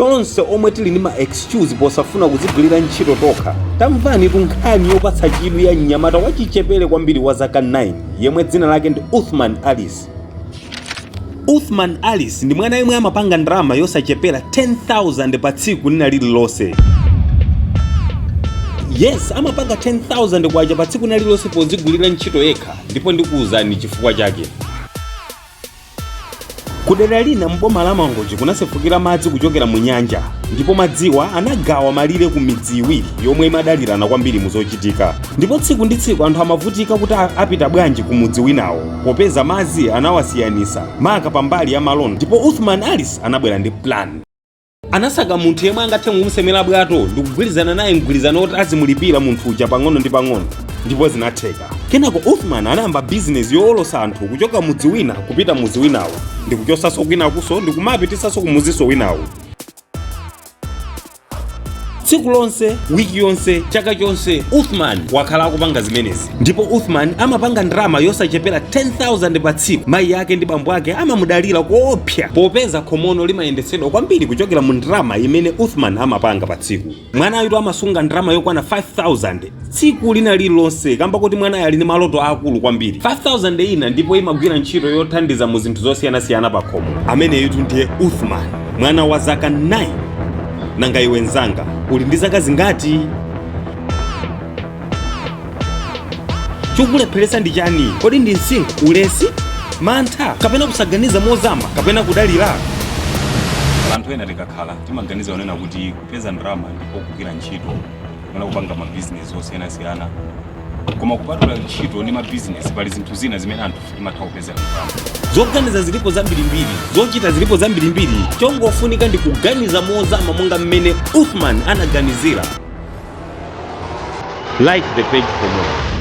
Tonse omwe tili ndi ma excuse posafuna kuzigwirira ntchito tokha, tamvanitu nkhani yopatsa chidwi ya mnyamata wachichepere kwambiri wa zaka 9 yemwe dzina lake ndi Uthman Alice. Uthman Alice ndi mwana yemwe amapanga ndalama yosachepera 10,000 pa tsiku lina lililonse. Yes, amapanga 10,000 kwacha pa tsiku lina lililonse podzigwirira ntchito yekha, ndipo ndikuwuzani chifukwa chake. Kudera lina m'boma la Mangochi kunasefukira madzi kuchokera mu nyanja, ndipo madziwa anagawa malire ku midzi iwiri yomwe imadalirana kwambiri mu zochitika. Ndipo tsiku ndi tsiku anthu amavutika kuti apita bwanji ku mudzi winawo popeza madzi anawasiyanisa maka pambali ya malonda. Ndipo Uthman Alice anabwera ndi plan. Anasaka munthu yemwe angathe kumusemera bwato ndikugwirizana naye mgwirizano woti azimulipira munthu uja pang'ono ndi pang'ono, ndipo zinatheka. Kenako Uthman anayamba bizinesi yowolosa anthu kuchoka mudzi wina kupita mudzi winawo, ndikuchosanso kwinakuso ndikumapitisanso kumudziso winawo. Tsiku lonse, wiki yonse, chaka chonse, Uthman wakhala akupanga zimenezi. Ndipo Uthman amapanga ndalama yosachepera 10,000 pa tsiku. Mayi ake ndi bambo ake amamudalira koopsa popeza khomono limayendetsedwa kwambiri kuchokera mu ndalama imene Uthman amapanga pa tsiku. Mwanayutu amasunga ndalama yokwana 5,000 tsiku lina lililonse kamba kuti mwanayo ali ndi maloto aakulu kwambiri. 5,000 ina ndipo imagwira ntchito yothandiza mu zinthu zosiyanasiyana pakhomo. Ameneyutu ndiye Uthman, mwana wa zaka 9. Nanga iwe mnzanga, uli ndi zaka zingati? Chikukulepheretsa ndi chani? Kodi ndi msinkhu, ulesi, mantha, kapena kusaganiza mozama, kapena kudalira? Anthu ena tikakhala timaganiza kunena kuti kupeza ndalama ndiko kugwira ntchito kapena kupanga mabizinesi osiyanasiyana, koma kupatula ntchito ndi mabizinesi pali zinthu zina zimene anthu timatha kupezera ndalama. Zoganiza zilipo zambirimbiri, zochita zilipo zambirimbiri, chongofunika ndi kuganiza mozama monga mmene Uthman anaganizira. Like the page for more.